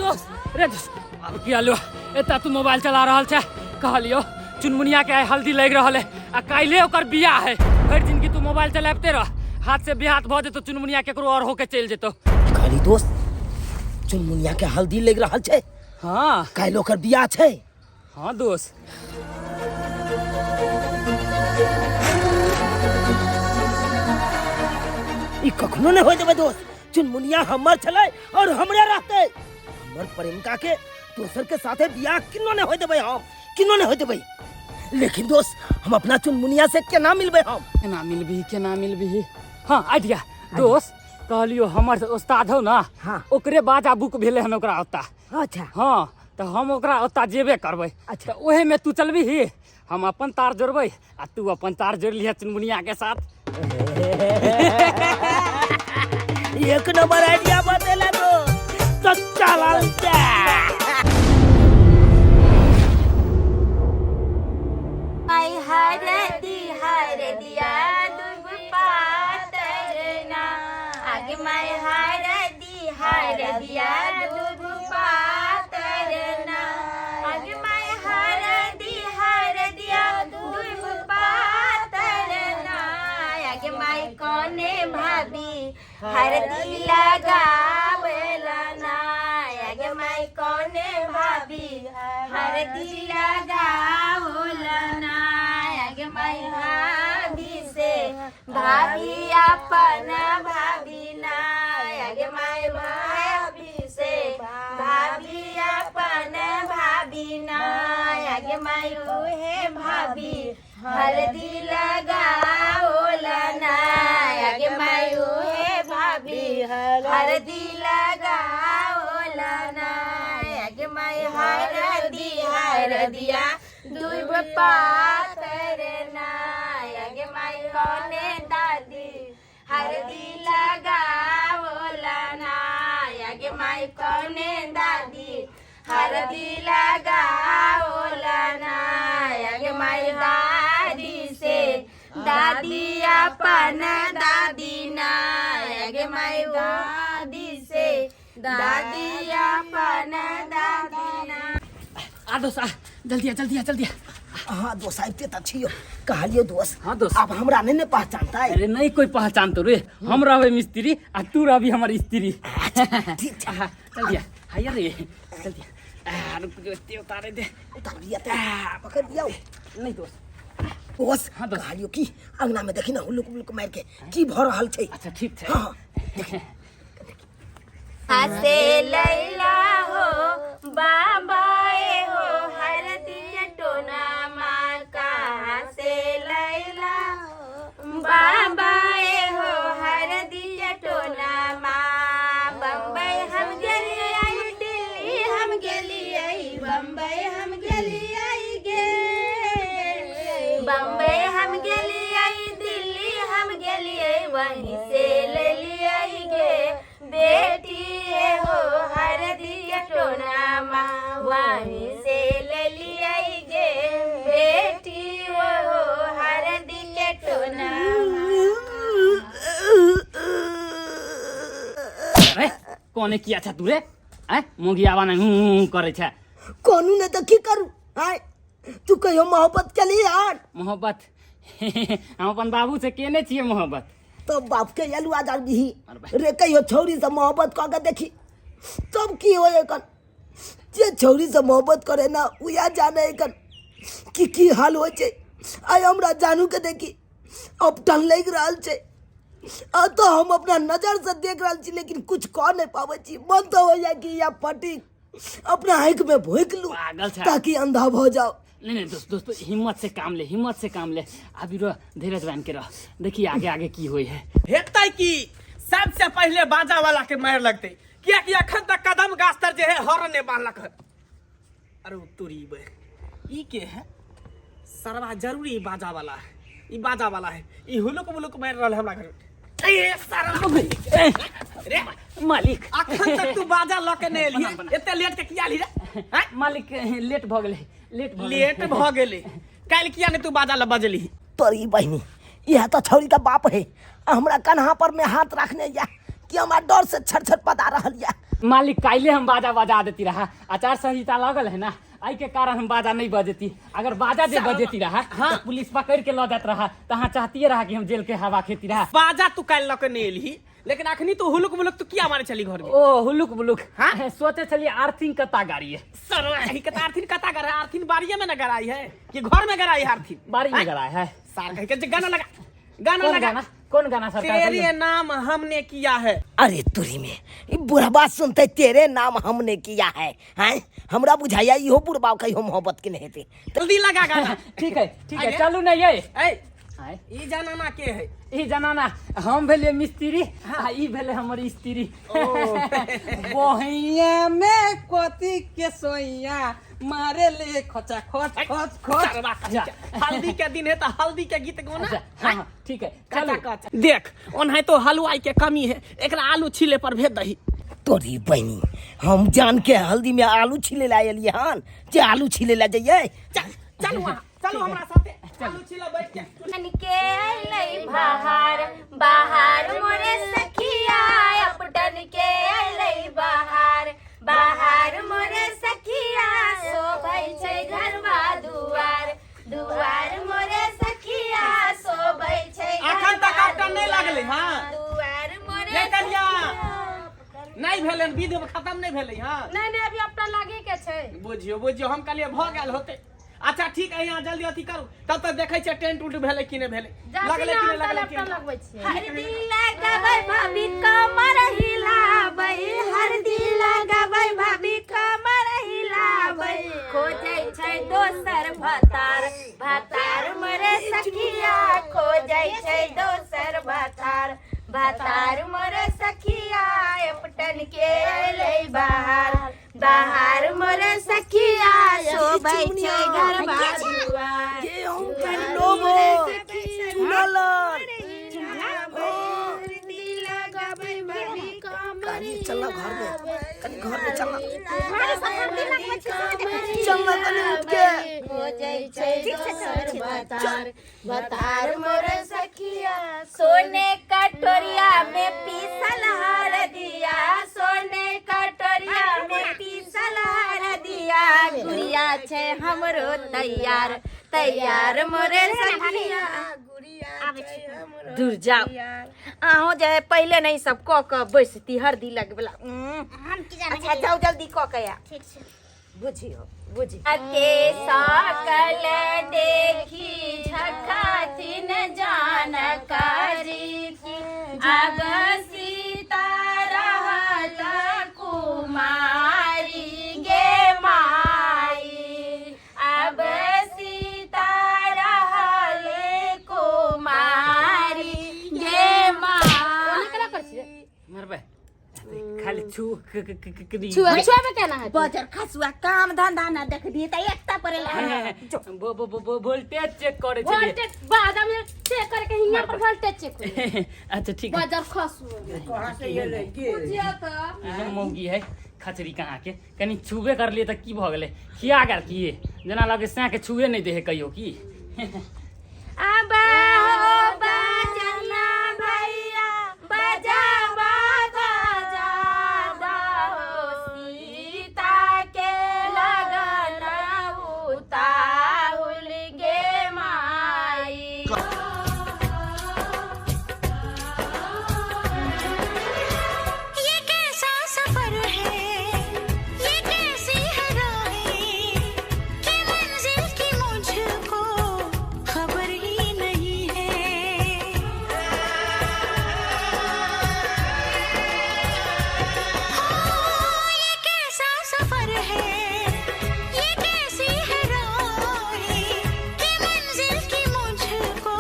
दोस्त रे दोस्त आब की आलो एता तू मोबाइल चला रहल छै। कहलियो चुनमुनिया के आइ हल्दी लागि रहल है आ काल्हे ओकर बियाह है। भरि जिंदगी तू मोबाइल चलाबते रह, हाथ से बेहाथ भऽ जेतौ, चुनमुनिया केकरो और होके चलि जेतौ। कहली दोस्त चुनमुनिया के हल्दी लागि रहल छै। हाँ। काल्हि ओकर बियाह छै। हाँ दोस्त। ई कखनो नहि होय देबै दोस्त। चुनमुनिया हमर छलै और हमरे रहतै। हमर प्रेमिका के दोसर के साथे बियाह किनो नहि होय देबै, हम किनो नहि होय देबै। लेकिन दोस्त हम अपना चुनमुनिया से केना मिलबै? हम केना मिलबही, केना मिलबही? हाँ आइडिया दोस्त। कहलियो हमर उस्ताद हौ ना, हाँ। ओकरे बाजा बुक भेलै हन ओकरा ओता। अच्छा। हाँ तऽ हम ओकरा ओता जेबे करबै। अच्छा। तऽ ओहे में तू चलबी, हम अपन तार जोड़बै आ तू अपन तार जोड़ लिहे चुनमुनिया के साथ। एक नंबर आइडिया बतेला तो सच्चा लाल। आई हरदी हरदिया दुब पातर ना, आगे माय हरदी हरदिया दुब पातर ना, आगे माय हरदी हरदिया दुब पातर ना, आगे माय कोने भाभी हरदी लगावेला ना, आगे माय कोने भाभी हरदी लगावला ना, आगे माय भाभी से भाभी अपन भाभी ना, आगे माय भाभी से भाभी अपन भाभी ना, आगे माय उहे भाभी हरदी लगावला ना, आगे माय उहे भाभी हरदी लगावला ना, आगे माय हरदी हरदिया दुब पातर ना, आगे माय कौने दादी हरदी लगावला ना, आगे माय कौने दादी हरदी लगावला ना, आगे माय दादी से दादी अपन दादी ना, आगे माय दादी से दादी अपन दादी ना। आ दोस्त आ, जल्दी आ, जल्दी आ, जल्दी आ। हाँ दोस्त आबिते तऽ छियो। कहलियो दोस्त। हाँ दोस्त। आब हमरा नहीं ने पहचानता है। अरे नहीं कोई पहचान तो रे, हम रहबे मिस्त्री आ तू रहबी हमर स्त्री। ठीक छै। आहा, जल्दी आ, हाय रे जल्दी आ। आ, रुक जो, एते उतारे दे। उतार लिया ते। पकड़ लिया। नहीं दोस्त। दोस्त, हाँ दोस्त। कहलियो की अंगना में देखी ना हुलुक हुलुक मार के की भ रहल छै। अच्छा ठीक छै। हाँ, हसे लैला हो बाबा ए हो हरदी टोना माँ कहाँ से लैला बाबा ए हो हरदी टोना माँ, बम्बई हम गेलियै दिल्ली हम गेलियै, बम्बई हम गेलियै गे, बम्बई हम गेलियै दिल्ली हम गेलियै, वहीं से लेलियै गे बेटी ए हो हरदी टोना माँ, वहीं से लेलियै गे बेटी ओ हो हरदी टोना माँ। अरे कोने किया छ तू रे? आय मोगियावा नै हूं हूं करै छ। कोनू ने तऽ की करू? आय तू कहियो मोहब्बत केली यार? मोहब्बत हम अपन बाबू से केने छियै मोहब्बत। तो बाप के अलुआ डाल दीही अरे भाई। रे कहियो छौरी से मोहब्बत कऽ के देखी तब की होय एखन। जे छौरी से मोहब्बत करे ना उया जाने एखन की की हाल होइ छै। आइ हमरा जानू के देखी अपटन लागि रहल छै। आ तो हम अपना नजर से देख रहल छी लेकिन कुछ कह नहीं पाबै छी। मन तो होइया कि या फटी अपना आँखि में भोंकि लू पागल छै। ताकि अंधा भऽ जाओ। नहीं नहीं दोस्त, दोस्त हिम्मत से काम ले, हिम्मत से काम ले। अभी रह धीरज बांध के रह, देखी आगे आगे की होई है। हेतै की सबसे पहले बाजा वाला के मार लगतै, कियाकि अखन तक कदम गाछ तर जे है हर ने बांधलक हन। अरे तोरी बे ई के है सरवा, जरूरी ई बाजा वाला है, ई बाजा वाला है, ई हुलुक मुलुक मार रहल है हमरा घर में। ए सरवा रे मालिक, अखन तक तू बाजा ल के नहीं एलही, बना, बना। एते लेट के किया एलही रे? हैं? मालिक लेट भ गेलै, लेट भ गेलै। लेट भ गेलै, काल्हि किया नहीं तू बाजा ल बजली? तोरी बहिनी यह तो छौरी का बाप है, आ हमरा कन्हा पर में हाथ रखने या कि हमरा डर से छर छर पता रहल या। मालिक काल्हि हम बाजा बजा देती रहा, आचार संहिता लगल है ना, एहि के कारण हम बाजा नहीं बजेती। अगर बाजा जे बजेती रहा, हाँ, तो पुलिस पकड़ के ल जात रहा, तो अहाँ चाहतिए रहा कि हम जेल के हवा खेती रहा। बाजा तू काल्हि लऽ के नहीं एलही, लेकिन अखनी तू हुलुक बुलुक तू किया मारे चली घर में? ओ हुलुक बुलुक, हाँ सोचे छलिए आर्थिंग कता गाड़ी है। सरवा ही कता आर्थिन कता गरा, आर्थिन बाड़िए में न गराई है कि घर में गराई है आर्थिन? बाड़ी में गराई है। सार कह के जे गाना लगा, गाना कौन लगा। गाना, कौन गाना सरकार? तेरे नाम हमने किया है। अरे तुरी में ई बुढ़बा सुनते तेरे नाम हमने किया है, हैं? हमरा बुझाया इहो बुढ़बा कहियो मोहब्बत के नहीं हेते। जल्दी लगा गाना। ठीक है ठीक है, आगे। चलू ना ये। ए, ई जनाना के है? ई जनाना हम भेलिए मिस्त्री, आ ई भेले हमर स्त्री। बहिया में कथी के सोइया मारे ले खचा खच खच खच। सरवा कही के। हल्दी के दिन है तो हल्दी के गीत गाना। अच्छा, हाँ, हाँ, ठीक है, चलू। कचा कच। देख ओनाहे तो हलवाई के कमी है, एकरा आलू छिले पर भेज दही। तोरी बहनी, हम जान के हल्दी में आलू छिले ला एलिए हन, जे आलू छिले ला जइए। चल चलू वहाँ, चलू हमरा साथे, आलू छिला बैठ के। अपन के अइलै बहार, बहार मोरे सखिया, अपटन के अइलै बहार, बहार मोरे सखिया, शोभै छै घरवा दुआर, दुआर मोरे सखिया, शोभै छै अखन तक घरवा अपटन नहि लागलै, हाँ। दुआर मोरे ये कन्या। सखिया। नहि भेलै, विध खत्म नहि भेलै, हाँ। नहि नहि, अभी अपटन लागे के छै। बुझियो बुझियो, हम कहलियै भऽ गेल होतै। अच्छा ठीक है, यहाँ जल्दी अथी करू, तब तक देखै छियै टेंट उंट भेलै कि नहि भेलै, लगलै कि नहि लगलै कि नहि। हरदी लगाबै भाभी कमर हिलाबै, हरदी लगाबै भाभी कमर हिलाबै, खोजै छै दोसर भतार, भतार मोरे सखिया, खोजै छै दोसर भतार, भतार मोरे सखिया, अपटन के अइलै बहार, बहार मोरे सखिया, शोभै छै घरवा दुआर। के हम कर लोबो चुनलन। कनी चलना घर में, कनी घर में चलना, चलना कनी उठ के। खोजै छै दोसर भतार, भतार मोरे सखिया, सोने कटोरिया में पीसल हरदिया, सोने कटोरिया में पीसल हरदिया, गुड़िया छै हमरो तैयार, तैयार मोरे सखिया, दूर जाओ। अहूँ जे है पहिले नहीं सब कऽ कऽ बैसती हरदी लगबेला। अच्छा जाओ जल्दी कऽ के आ। ठीक छै। बुझियो बुझि के सकल देखी झखाथिन जानकारी की, अब सीता रहल कुमारी गे माई, अब सीता रहल कुमारी गे माई। मरबै खाली छू क- क- क- क- छुआबे केना हेतै? बजर खसुआ काम धंधा ना देखबी त एकटा पर वोल्टेज चेक करे छलियै। वोल्टेज बाद में चेक करके हियां पर वोल्टेज चेक होई। अच्छा ठीक है। बजर खसु बुझिया त इहो मौगी है खचरी कहाँ के, कनी छुबे कर लिए तऽ की भऽ गेलै, खिया गेल की, जेना लगे सैं के छुए नहि दे है कहियो की। अब हो बजना भैया बजावा बजा दहो, सीता के लगन उताहुल गे माई। ये कैसा सफर है, ये कैसी है राहें, कि मंजिल की मुझको खबर ही नहीं है। हाँ, ये कैसा सफर है, ये कैसी है राहें, कि मंजिल की मुझको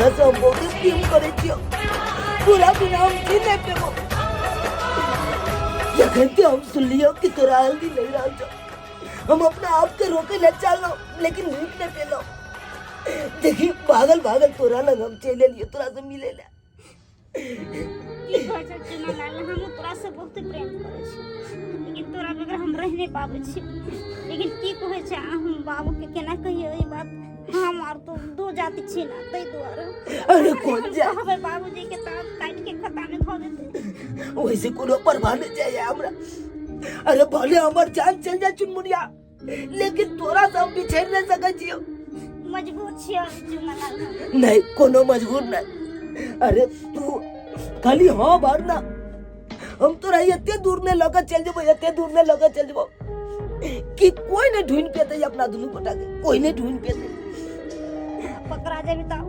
तोरा से हम बहुत प्रेम करे छियो तोरा बिना हम जी नहीं पेबो जखन ते हम सुनलियो कि तोरा हल्दी नहीं रहल छौ हम अपना आप के रोके ले चाहलो लेकिन रोक नहीं पेलो देखी भागल भागल तोरा लग हम चले लियो तोरा से मिले ले की कहै छै चुनालाल हमहूँ तोरासँ बहुते प्रेम करै छी लेकिन तोरा बगैर हम रहि नहि पाबै छी लेकिन की कहै छै हम बाबूके केना कहियै ई बात हम आओर तू दू जाति छी ने ताहि दुआरे अरे कोन जाति कहबै बाबूजीके तऽ काटिके खत्तामे धऽ देतै वैसे कोनो परवाह नहीं चाहिए हमरा अरे भले हमर जान चल जाए चुनमुनिया लेकिन तोरा से हम बिछड़ नहीं सकै छियो मजबूर छियै चुनालाल हम नहीं कोनो मजबूर नहीं अरे तू खाली हाँ भर ना हम तोरा एते दूर ने लऽ के चल जेबो एते दूर ने लऽ के चल जेबो कि कोई नहीं ढूंढ पेते अपना दुनू गोटा के कोई नहीं ढूंढ पेते पकड़ा जेबी तऽ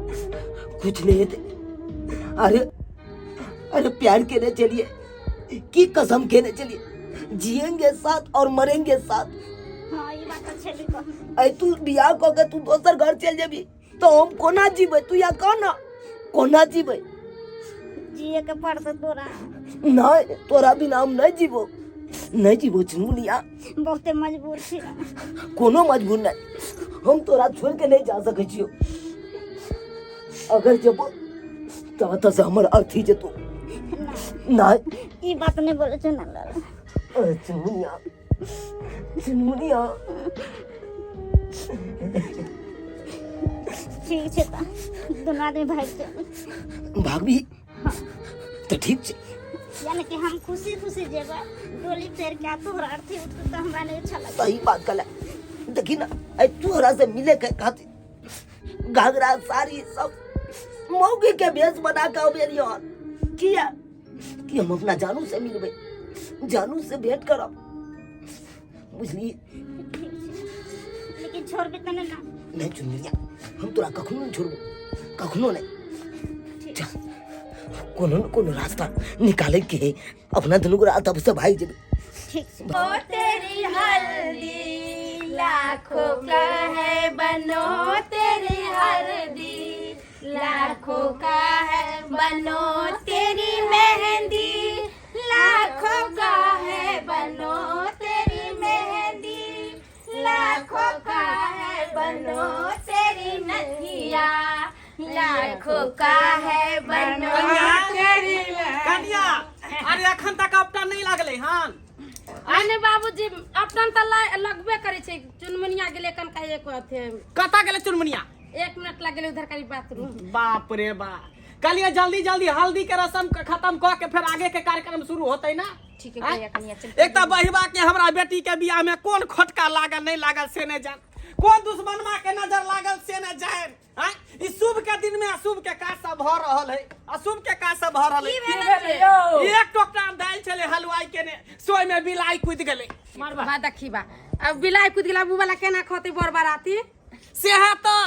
कुछ नहीं हेतै अरे अरे प्यार केने चलिए की कसम खेने चलिए जिएंगे साथ और मरेंगे साथ हाँ ई बात तऽ छेबे कर ऐ तू बियाह कऽ के तू दोसर घर चलि जेबी तऽ हम कोना जीबै तू या कह ना कोना जीबै जिए के पड़तै तोरा नहीं तोरा बिना हम नहीं जीबो नहीं जीबो चुनमुनिया बहुते मजबूर छी कोनो मजबूर नहीं हम तोरा छोड़ के नहीं जा सकै छियो अगर जेबो तऽ ओतऽ से हमर अर्थी जेतो नहीं ई बात नहीं बोले चुनालाल अरे चुनमुनिया चुनमुनिया ठीक छै तऽ दुनू आदमी भागि चल भागबी तऽ ठीक छै यानी कि हम खुशी खुशी जेबै डोली चढ़ के आ तोहर अर्थी उठतौ तऽ हमरा नहि अच्छा लगतै सही बात कहला देखी ना ऐ तोहरा से मिले के खातिर घाघरा साड़ी सब मौगी के भेष बना के अबेलियो हन किया कि हम अपना जानू से मिलबै जानू से भेंट करब बुझली ठीक छै लेकिन छोड़बे तऽ नहि ना नहीं चुनमुनिया हम तोरा कखनो नहीं छोड़बो कखनो नहीं चल कोनो न कोनो रास्ता निकाले के है अपना दुनू गोरा तब से भाग जेबै ठीक छै ओ तेरी हल्दी लाखों का है बनो तेरी हल्दी लाखों का है बनो तेरी मेहंदी लाखों का है बनो तेरी मेहंदी लाखों का है बनो तेरी नथिया लाखों का है बनो कन्या कन्या अरे अखन तक अपटा नहीं लागले हन अने बाबूजी अपन तऽ लगबे करै छै चुनमुनिया गेलै कनका एक अथे कतऽ गेलै चुनमुनिया एक मिनट लग गेलै उधर करी बाथरूम बाप रे बाप कहलिए जल्दी जल्दी हल्दी के रस्म के खत्म कऽ के फिर आगे के कार्यक्रम शुरू होतै ना ठीक है आँय? भैया कनिया चल एक तऽ बहिबा के हमरा बेटी के बियाह में कोन खोटका लागल नहीं लागल से नहीं जान कोन दुश्मनमा के नजर लागल से नहीं जान आँय? ई शुभ के दिन में अशुभ के काज सब भऽ रहल है अशुभ के काज सब भऽ रहल है की भेल छै? एक टोकरा में दालि छलै हलवाई के ने सोय में बिलाई कूद गेलै मारबा बा देखी बा अब बिलाइ कूद गेला उ वाला केना खतै बर बाराती सेहे तऽ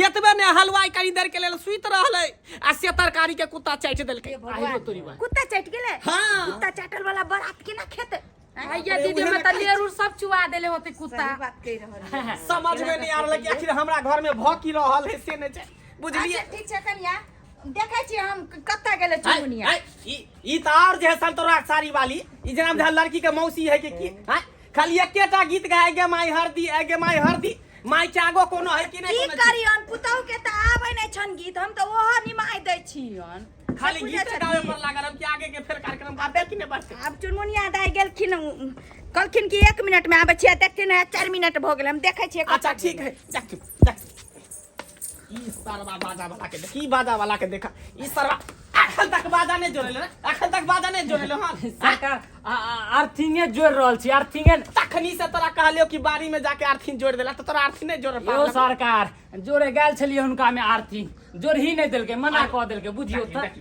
एतबे ने हलवाई कनी देर के लेल सुति रहलै आ से तरकारी के कुत्ता चाटि देलकै आहिरो तोरी बा कुत्ता चाटि गेलै हाँ। कुत्ता चाटल वाला बरात केना खेतै भैया दीदी में तऽ लेरूर सब चुआ देले होते कुत्ता सही बात कहि रहल है समझ में नहीं आ रहल कि आखिर हमरा घर में भऽ की रहल है से नहीं छै बुझलिए अच्छा ठीक छै कनिया देखै छियै हम कतऽ गेलै चुनमुनिया आय, ई ई तऽ और जे है संतोरा के साड़ी वाली ई जेना बुझायल लड़की के मौसी है कि की आय, खाली एकेटा गीत गाय गे माई हरदी ऐ गे माई हरदी माई के आगो कोनो है कि नहीं की कोनो चीज? करियन पुतहु के तऽ आबै नहि छन गीत हम तऽ ओहो निमाहि दै छियन खाली सब गीत बुझै गावे छथिन। पर लागल हम कि आगे के फेर कार्यक्रम बढ़ते कि नहीं बढ़ते आब चुनमुनिया दाइ गेलखिन कहलखिन कि एक मिनट में आबै छियै देखथिन है 4 मिनट भऽ गेल हम देखै छियै कतऽ अच्छा ठीक है देख देख ई सरवा बाजा वाला के देख ई बाजा वाला के देखा ई सरवा अखन तक बाजा नहीं जोड़ेले ना अखन तक बाजा नहीं जोड़ेले हां सरकार अर्थिंगे जोड़ रहल छी अर्थिंगे तखनी से तोरा कहलियो कि बाड़ी में जाके अर्थिंग जोड़ देला तो तोरा अर्थिंग नहीं जोड़ यो पारल सरकार जोड़े गेल छलियै हुनका में अर्थिंग जोड़ ही नहीं देलकै मना कऽ देलकै बुझियौ तऽ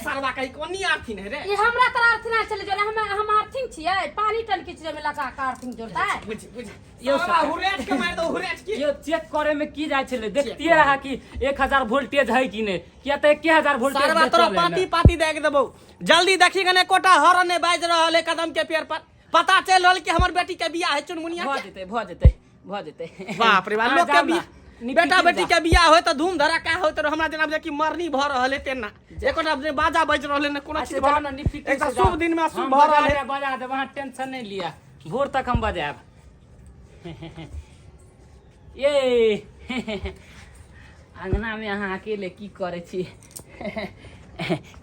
सरवा कहीं कोनी अर्थिंग है रे ई हमरा तर अर्थिंग ना चले जोड़े हम हम अर्थिंग छियै पानी टंकी छै में लगा के अर्थिंग जोड़ता है बुझ बुझ यो सरवा सरकार। हुरेट के मार दो हुरेट के यो चेक करे में की जाइ छलै देखतियै रहा कि 1000 वोल्टेज है कि नहीं किया तऽ 1000 वोल्टेज सरवा तोरा पाती पाती देख देबो जल्दी देखी गने कोटा हॉर्न नहीं बाज रहल है कदम के पेड़ पर पता चल रहल कि हमर बेटी के बियाह है चुनमुनिया भऽ के जेतै भऽ जेतै भऽ जेतै बाप रे बाप अहाँ लोग के जाउ बियाह ना। बेटा बेटी के बियाह होय तऽ धूम धड़ाका होय तऽ हमरा जेना बुझाय कि मरनी भऽ रहल है तेना एकोटा ने बाजा बाजि रहल है ने कोनो चीज भऽ ना निफिक्र एकटा से जाओ। शुभ दिन में अशुभ हम भऽ बजा रहल है देब, बजा देब अहाँ टेंशन नहीं लिया भोर तक हम बजायब ये अंगना में अहाँ अकेले की करै छी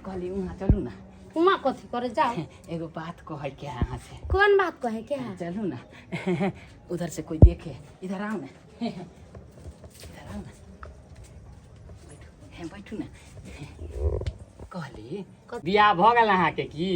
कहली वहाँ चलू ना उमा कथी करे जाओ एगो बात कहै के है अहाँ से कौन बात कहे के है चलू ना उधर से कोई देखे इधर आओ ना इधर आओ ना बैठू हे बैठू ना कहली बियाह भऽ गेल अहाँके की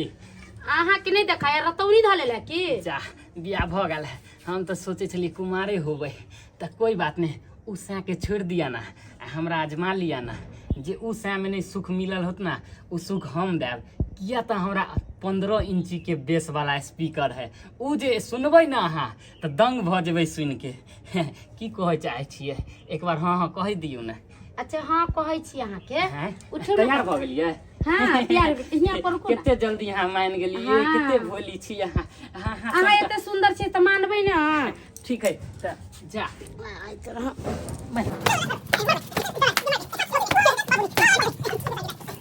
अहाँ के नहीं देखा रतौनी धऽ लेला की जा बियाह भऽ गेल हम तऽ सोचै छलियै कुमारे होबै तऽ कोई बात नहि उ के छोड़ि दिया ना आ हमरा आजमा लिया ना जे उ मे नहि सुख मिलल होत ना उ सुख हम देब किया तऽ हमरा 15 इंची के बेस वाला स्पीकर है उ जे सुनबै ना अहाँ तऽ दंग भऽ जेबै सुनिके की कहै चाहै छियै एक बार हँ हँ कहि दियौ ने अच्छा हाँ कहै छी अहाँ के हैं? उठू ना। तैयार भऽ गेलियै हाँ तैयार हियाँ पर रुकू ना। कते जल्दी अहाँ मानि गेलियै हाँ। कते भोली छी अहाँ अहाँ अहाँ अहाँ सबटा- एते सुन्दर छी तऽ मानबै ने ठीक है तऽ जा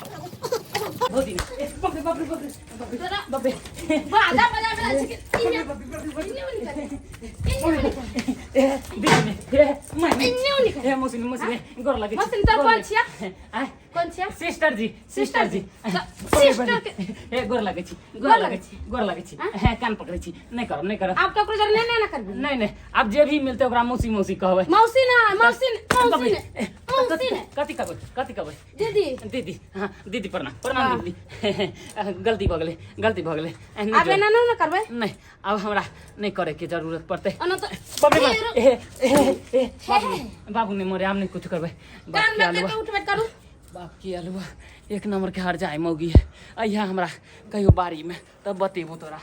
भौजी ए, बाप रे बाप रे बाप रे बाप रे बाप रे बाजा बजा बजा छी के इन्ने इन्ने उन्ने करे इन्ने उन्ने करे ए दीदी ने ए मैं इन्ने उन्ने करे ए मौसी ने मौसी ने गोर लगे मौसी ने तोर कोन छिया? आय कोन छिया सिस्टर जी सिस्टर जी सिस्टर के ए गोर लगे छी गोर गोर लगे लगै छी गोर लगे छी हे कान पकड़ै छी नहि करब नहि करब आब ककरो जरे नहि ने करबी नहि नहि आब जे भी मिलतै ओकरा मौसी मौसी कहबै मौसी ना मौसी ने मौसी ने मौसी ने कथी कहबै कथी कहबै दीदी दीदी हाँ दीदी प्रणाम प्रणाम दीदी गलती भऽ गेलै गलती भऽ गेलै नहि आब एना नहि ने करबै नहि आब हमरा नहि करैके जरूरत पड़तै ओना तऽ बाप रे बाप ए ए ए बाबू नहि बाबू नहि मरे आब नहि कुछ करबै बाप कान के में अलुआ के उठबे करू बाप के अलुआ एक नंबर के हर जाय मौगी है अइहा हमरा कहियो बाड़ी में तब बतेबो तोरा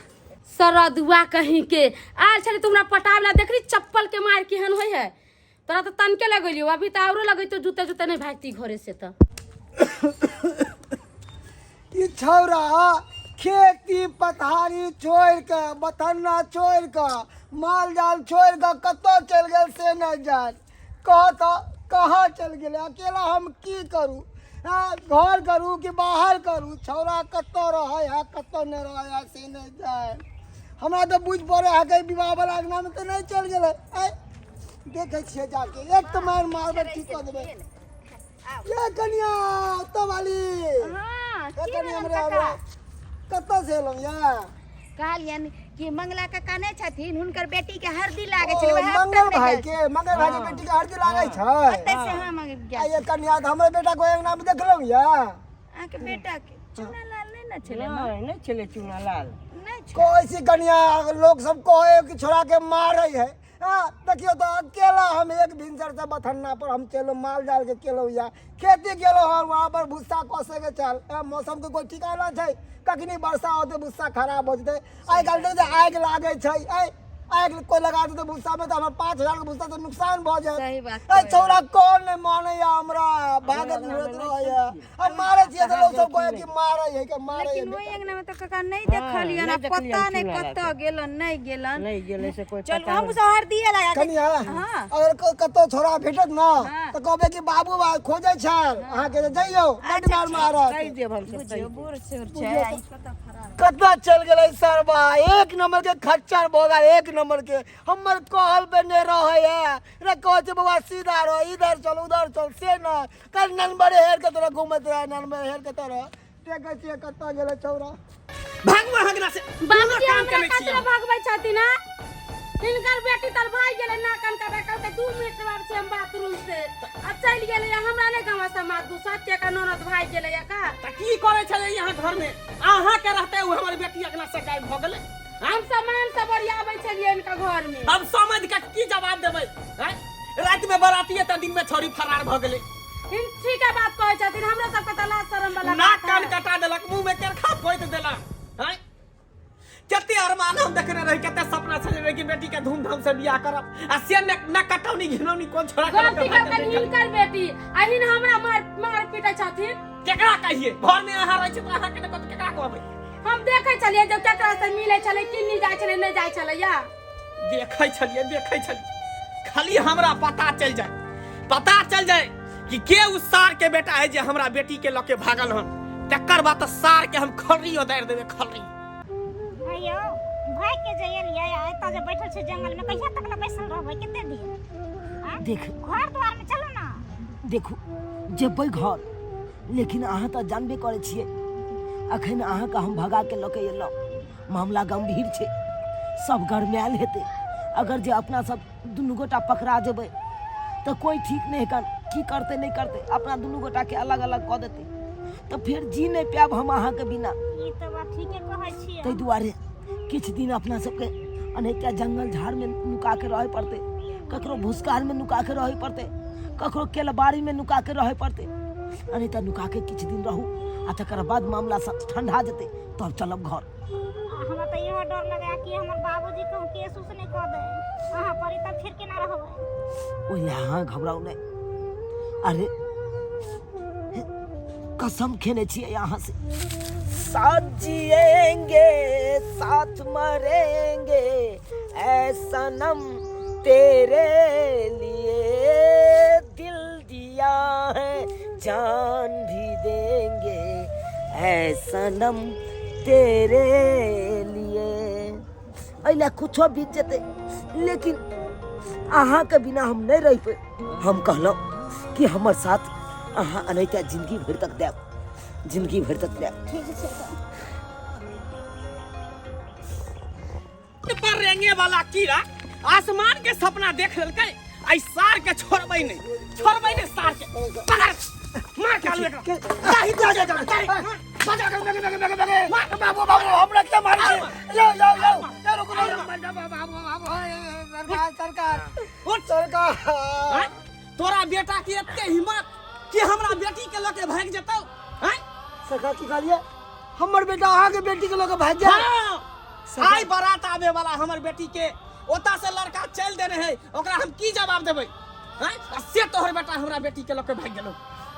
सरदुआ कहीं के आयल छलै तुमरा पटावला देखली चप्पल के मार केहन होइ है तोरा तऽ तनके लगेलियो अभी तऽ औरो लगैतो जूते जूते नहीं भागती घरे से तऽ ई छौड़ा खेती पथारी छोड़ि कऽ बथन्ना छोड़ि कऽ माल जाल छोड़ि कऽ कतऽ चलि गेल से नहि जान कह तऽ कहाँ चलि गेलै अकेला हम की करू हँ घर करू कि बाहर करू छौड़ा कतऽ रहै है कतऽ नहि रहै है से नहि जान हमरा तऽ बुझि पड़ै है कि विवाहवला अङ्गनामे तऽ नहि चलि गेलै आँय देखै छियै जाके एक तऽ मारि मारबै ठीक कऽ देबै ये कनिया ओतऽ वाली हाँ ये की कनिया भेलन हमरा काका कतऽ से एलहुँ या कहलियनि कि मंगला काका नहि छथिन हुनकर बेटी के हरदी लागै छलै ओ, वएह मंगल अपना भाई गेल के मंगल भाई के बेटी के हरदी लागै छै ओतै से हम आ गेल ये कनिया तऽ हमर बेटा को अंगना में देखलहुँ या अहाँके बेटा के चुना लाल नहि ने छलै नहि नहि छलै चुनालाल नहि छलै कहै छी कनिया लोग सब कहै कि छोड़ा के मारै है हाँ, देखियौ तऽ अकेला हम एक भिनसर से बथन्ना पर हम चलू माल जाल के केलहुँ या खेती गेलहुँ हँ वहाँ पर भुस्सा कसे के चल मौसम के कोई ठिकाना छै कखनी वर्षा होतै भुस्सा खराब हो जेतै आइ काल्हि देखै छै आगि लागै छै आइ आगि कोई लगा देतै भुस्सा में तऽ हमर 5000 के भुस्सा तऽ नुकसान भऽ जायत सही बात ए छौड़ा कौन नहि मानैया हमरा भागत घुरैत रहैया आ मारै छियै तऽ लोक सब कहै कि मारै है के मारै है लेकिन ओहि अंगना में तऽ काका नहि देखलियनि नहि आ देखलियनि पता नहि चुनालाल कतऽ गेलन नहि गेलन नहि गेलै से कोई चलू पता हमहूँ सब हरदिये लगा के कनिया हाँ। अगर कतौ छोड़ा भेटत ना हाँ। तऽ कहबै कि बाबू बा खोजै छल अहाँके जे जइयौ बड्ड मार मारत कहि देब हमसब कहि बुझियौ बूढ़ सूढ़ छै आ ई कतऽ फरार कतऽ चलि गेलै सरबा एक नंबर के खच्चर भऽ गेल एक नंबर के हमर कहल पे नहि रहैया रे कहै छै बौआ सीधा रह इधर चल उधर चल से नहि कल ननबरे हेर के तोरा घूमैत रहे ननबरे हेर के तोरा देखै छियै कतऽ गेलै छौड़ा भागू अहाँ अंगना से कोनो बाबूजी काम हमरा केने छियै कतरा भगबै छथिन हँ? हिनकर बेटी तर भागि गेलै नाक कान कटा कहलकै 2 मिनट बाद छै हम बाथरूम से आ चलि गेलै हमरा नहि गाँव समाज दू सत्य के ननद भागि गेलै का तऽ की करै छलै यहाँ घर में अहाँ के रहते ओ हमर बेटी अंगना से गायब भऽ गेलै हम सामान सब ओरियाबै छलियै हिनका घर में अब समझ के की जवाब देबै हैं? राति में बराती तऽ दिन में छौड़ी फरार भऽ गेलै हिन ठीक है बात कहै छथिन हमरा सबके तऽ लाज शरम वाला नाक बात कान है। कटा देलक मुंह में केरखा पोति देलक हैं? कते अरमान हम देखने रही कते सपना सजने रही कि बेटी के धूमधाम से बियाह करब आ से न न कटौनी घिनौनी कोन छोड़ा के गलती लऽ के भागि करतनि गेलै। हिनकर बेटी आ हिन हमरा मार मार पीटै छथिन केकरा कहिए घर में अहाँ रहै छी तऽ अहाँ के ने कहत केकरा कहबै हम देखै छलियै जब केकरा से मिलै छलै किन्नी जाइ छलै नहि जाइ छलै या देखै छलियै देखै छलियै खाली हमरा पता चलि जाय पता चल जाए कि के उस सार के बेटा है जे हमरा बेटी के लके भागल हन, तकर बाद तऽ सार के हम खर्री उतारि देबै खर्री। अयो भाग के जे एलियै आ एतऽ जे बैठल छै जंगल में कहिया तक ले बैसल रहबै, कते दिन? आँय? देख। घर द्वार में चलू ना। देखू जेबै घर, लेकिन अहाँ तऽ जानबे करै छियै अखन अहाँके हम भगा के लऽ के एलहुँ, मामला गंभीर छै, सब गरमायल हेतै। अगर जे अपना सब दुनू गोटा पकड़ा जेबै तऽ कोइ ठीक नहि हेतै, की करतै नहि करतै, अपना दुनू गोटाके अलग अलग कऽ देतै तऽ फेर जी नहि पायब हम अहाँके बिना। ई तऽ बात ठीके कहै छियै। ताहि दुआरे किछु दिन अपना सबके एनाहिते जंगल झाड़मे नुका के रहय पड़तै, ककरो भुसकालमे नुका के रहय पड़तै, ककरो केलबाड़ीमे नुका के रहय पड़तै। एनाहिते नुका के किछु दिन रहू आ तकर बाद मामला सब ठंडा जेतै तब चलब घर। हमरा तऽ इहो डर लगैया कि हमर बाबूजी कहूँ केस उस नहि कऽ दे अहाँ पर, तब फिर केना रहबै? ओहि लए अहाँ घबराउ नहि। अरे कसम खेने छियै अहाँ से, साथ जिएंगे साथ मरेंगे ऐ सनम तेरे लिए, दिल दिया है जान भी देंगे ऐ सनम तेरे लिए। एहि कुछो बीत जेतै लेकिन अहाँके बिना हम नहि रहि पे। हम कहलहुँ कि हमर साथ अहाँ एनाहिते जिंदगी भरि तक देब, जिंदगी भरि तक देब। ठीक छै तऽ। पर रेंगे वाला कीड़ा आसमान के सपना देख लेलकै, आई सार के छोड़बै नहीं, छोड़बै नहीं सार के। पकड़, मार के आलू एकरा। जाहि जा जा जा बजा के बगे बगे बगे बगे बाबू बाबू हमरा के मारै छै। यो यो यो यो रुकू रुकू बाबू बाबू सरकार सरकार सरकार। आँय? तोरा बेटा के एते हिम्मत कि हमरा बेटी के लके भागि जेतौ? आँय? सरकार की कहलियै? हमर बेटा अहाँ के बेटी के लके भागि जाय? हाँ। आइ बारात आबे वाला हमर बेटी के ओता से लड़का चल देने है, ओकरा हम की जवाब देबै? आँय? आ से तोहर बेटा हमरा बेटी के लके भागि गेलौ,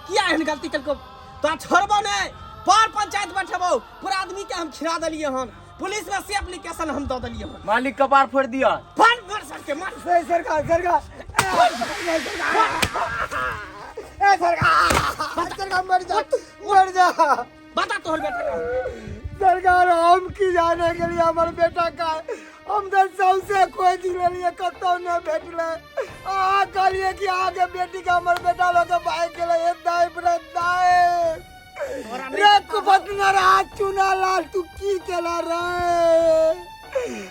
किया एहन गलती केलकौ? तोरा छोड़बो नहि, पर पंचायत बैठेबौ, पूरा आदमी के हम खिला देलियै हन, पुलिस में से एप्लीकेशन हम दऽ देलियै हन। मालिक कपार फोड़ दिया। मार मार सर के मार। ए सरकार सरकार ए सरकार सरकार मर जा मर जा। बता तोहर बेटा का। सरकार हम की जाने के लिए हमर बेटा का, हम तो सबसे खोज लेलिए कतौ नहीं भेटले। अहाँ कहलिए कि अहाँके बेटी के हमर बेटा लऽ के भागि गेलै। हे दाइ रे दाइ रे कुपतनर हाथ चुना लाल, तू की केला रे?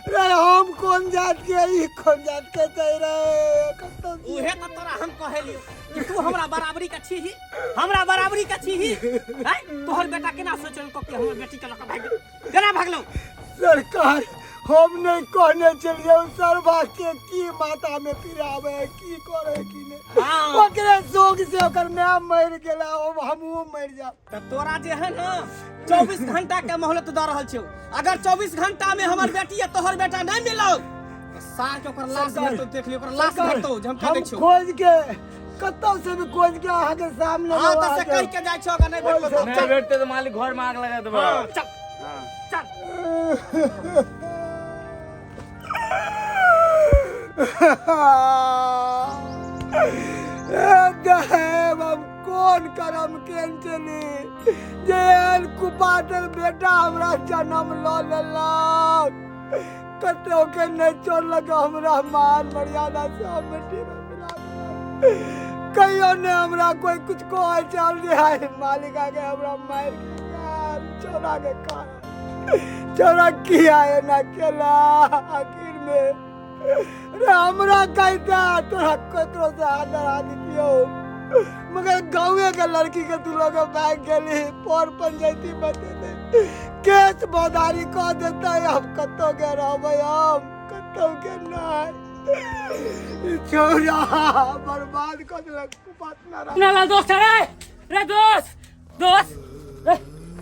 रे हम कोन जात के, ई कोन जात के छै रे? कतौ उहे तऽ तोरा हम कहेलियौ कि तू हमरा बराबरी के छीही, हमरा बराबरी के छीही। हैं? तोहर बेटा केना सोचलको कि हमर बेटी के लऽ के भागि गेल? केना भागलौ? सरकार हम नहीं कहने चलिए सरबा के की माथा में पिरावे की करे की नहीं। हाँ। ओकरे शोक से ओकर my मर गेला, अब हमहूँ मर जा। तऽ तोरा जे है ना 24 घंटा के मोहलत दऽ रहल छियौ, अगर 24 घंटा में हमर बेटी या तोहर बेटा नहीं मिलौ तऽ सार के ओकर लाश भेटतौ, देख लियौ ओकर लाश भेटतौ जे हम कह दै हम छियौ। खोज के कतौ से भी खोज के अहाँ के सामने हाँ, तऽ से अहाँके- कहि के जाइ छियौ, अगर नहीं भेटलौ तऽ नहीं चल। भेटतै तऽ मालिक घर में आग लगा देबै। हाँ, चल चल। ए देव, हम कोन करम केन चली जे एहन कुपातर बेटा हमरा जन्म लऽ लेलक। कतौ के नहि छोड़लक, हमरा मान मर्यादा सब मिट्टी में मिला देलक। कहियो ने हमरा कोई कुछ कहै चल जे हाय मालिक आके हमरा मारि के गेल। छौड़ा के कारण छौड़ा किया एना केला आखिर में रे? हमरा कहता तोरा ककरो से हाथ धरा दितियौ, मगर गाँवे के लड़की के तू लोग भाग गेली, पर पंचायती बतेते केस बदारी कऽ देतै। हम कतौ के रहबै? हम कतौ के नहीं। ई छौड़ा बर्बाद कऽ देलक बात ना रह। ना दोस्त, रे रे दोस्त दोस्त रे,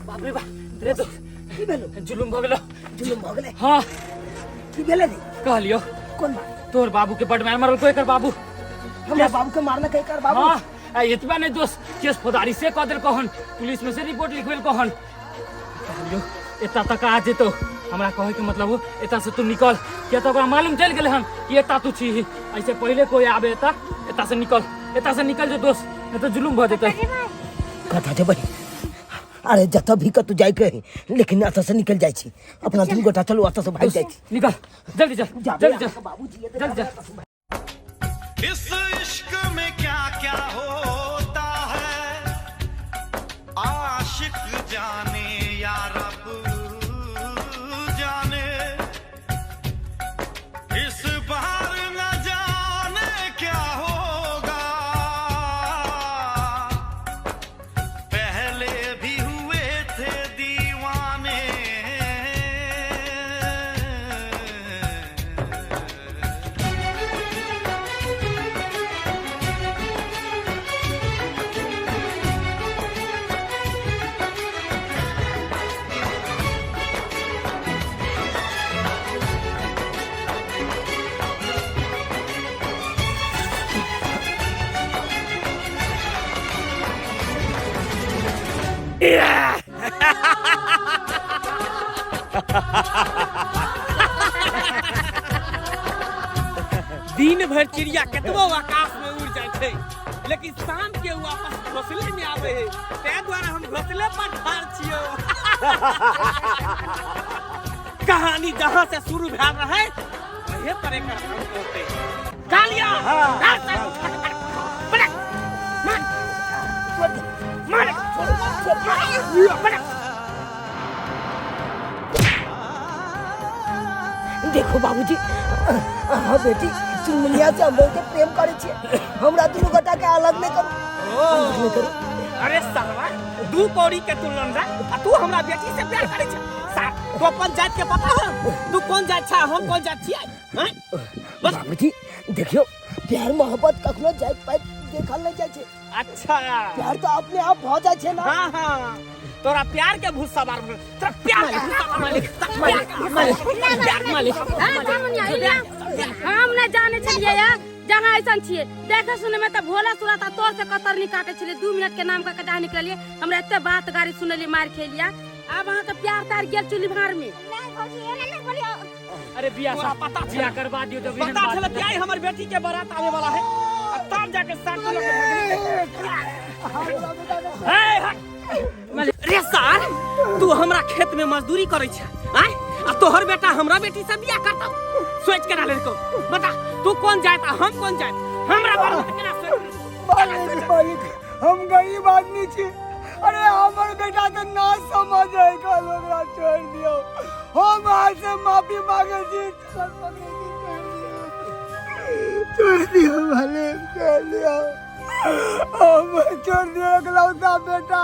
बाप रे बाप रे दोस्त, की भेलो? जुलुम भऽ गेलो। जुलुम भऽ गेलै? हाँ। की भेलै रे? कहलियो कोन बात? तोहर बाबू के बड मार मारलको एकर बाबू। हमरा बाबू के मारलक एकर बाबू? हाँ, आ एतबा नहीं दोस्त, केस फौजदारी से कऽ देलको हन, पुलिस में से रिपोर्ट लिखबेलको हन। कहलियो एता तक आ जेतो, हमरा कहे के मतलब हो एता से तू निकल, किया तो ओकरा मालूम चलि गेलै हन कि एता तू छी। ऐसे पहिले कोई आबे एता, एता से निकल, एतऽ से निकल जो दोस्त, नहीं तो जुलुम भऽ जेतै। कतऽ जेबै? अरे जतऽ भी कतौ जाइके है, लेकिन एतऽ से निकल जाइ छी। अपना दुनू गोटा चलू, एतऽ से भागि जाइ छी। निकल, जल्दी चल, जाबे जल्दी चल, बाबूजी एतऽ जल्दी चल। इस इश्क में क्या क्या होता है, आशिक जाने या रब जाने, इस बार न जाने क्या होगा, पहले भी हुए थे दीवाने। दिन भर चिड़िया केतबो आकाश में उड़ जाए छै, लेकिन शाम के उ वापस घोंसले में आवे है, ताहि दुआरे हम घोंसले पर ठाढ़ छियो। कहानी जहाँ से शुरू भेल रहे वही पर एकर अंत होते। कालिया मार मार मार। देखो बाबूजी, हाँ बेटी चुनमुनिया से हम बहुते प्रेम करे छियै, हमरा दुनू गोटा के अलग नहीं करू, अलग नहीं करू। अरे साला, 2 कौड़ी के तू लौंडा, आ तू हमरा बेटी से प्यार करे छे। सार, तू अपन जात के पता हो, तू कौन जात छा, हम कौन जात छियै? हैं? बस। बाबूजी देखियो, प्यार मोहब्बत कखनो जात पात देखल नहीं जाइ छै। अच्छा, प्यार तो अपने आप भ जाइ छै ना। हाँ हाँ, तोरा प्यार के भूत सवार भऽ गेल। तोरा प्यार के भूत सवार भऽ गेल। प्यार के भूत सवार भऽ गेल। प्यार के मालिक, हाँ, चुनमुनिया, ई ना, हम नहीं जाने छलियै या जहाँ ऐसन छियै, देखे सुने में तऽ भोला सूरत आ तोर से कतरनी काटे छलियै, 2 मिनट के नाम कऽ के जहाँ निकललियै, हमरा एते बात गाड़ी सुनलियै, मार खेलियै। आब अहाँके प्यार तार गेल चुल्ही भार में। नहीं भौजी, एना नहीं बोलियो। अरे बियाह तोरा पता छल? बियाह करवा दियो जब एहन पता बात छल कि आई हमर बेटी के बारात आवे वाला है, आ तब जाके साथ लऽ के भागली। हे, हट। रे सार, तू हमरा खेत में मजदूरी करै छै, आय? आ तोहर बेटा हमरा बेटी से बियाह करतौ? सोच के ना लेलको। बता, तू कौन जात आ हम कौन जात? हमरा बारे में केना सोच? मालिक, मालिक, हम गरीब आदमी छी। अरे हमर बेटा के ना समझ है, कल ओकरा छोड़ दियो। हम आज से माफी मांगे छी, चल पकड़े छी, छोड़ दियो, छोड़ दियो मालिक, छोड़ दियो, हम छोड़ दियो इकलौता बेटा।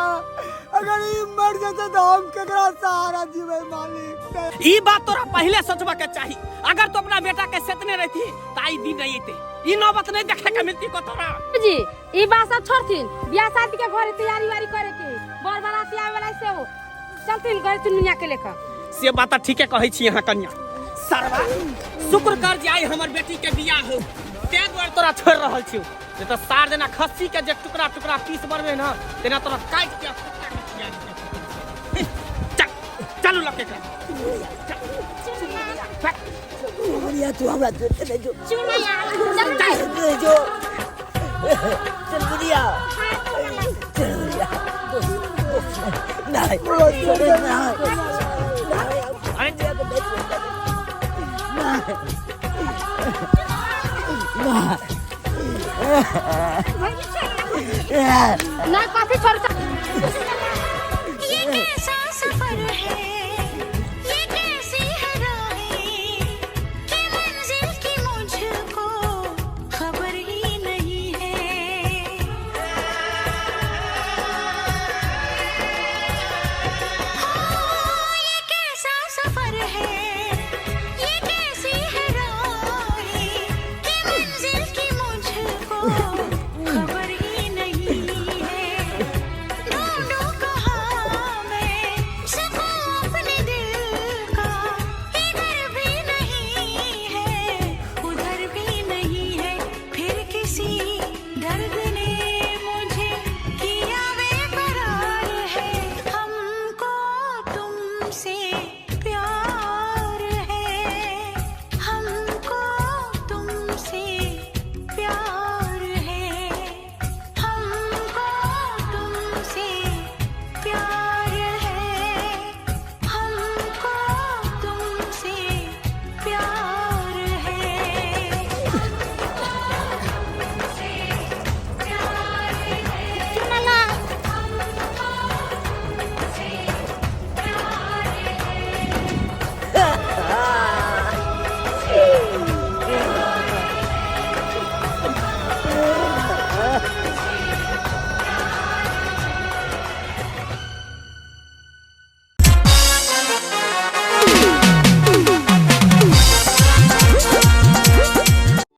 अगर ई मर जेतै तऽ हम केकरा सहारा जीबै मालिक? ई बात तोरा पहले सोचबा के चाही। अगर तू अपना बेटा के सेतने रहती त आई दिन नहीं अइते, ई नौबत नहीं देखे के मिलती को तोरा। जी ई बात सब छोड़थिन, बियाह शादी के घरे तैयारी वारी करे के, बर बाराती आवे वाला सेहो चलथिन घर चुनमुनिया के लेकर। से बात ठीके कहै छी अहाँ कन्या। सरवा शुक्र कर जे आई हमर बेटी के बियाह हो, तें दुआरे तोरा छोड़ रहल छियौ, नहीं तो सार जेना खस्सी के जे टुकड़ा टुकड़ा पीस बनबे न तेना तोरा काटि के कुत्ता के खिया देतौ। चल चलू लके कर। चुनमुनिया, तू हमरा जोड़ के जो। चुनमुनिया, चल चल जो। चुनमुनिया, चुनमुनिया, नहीं, नहीं, नहीं, अरे नहीं, कथी छोड़।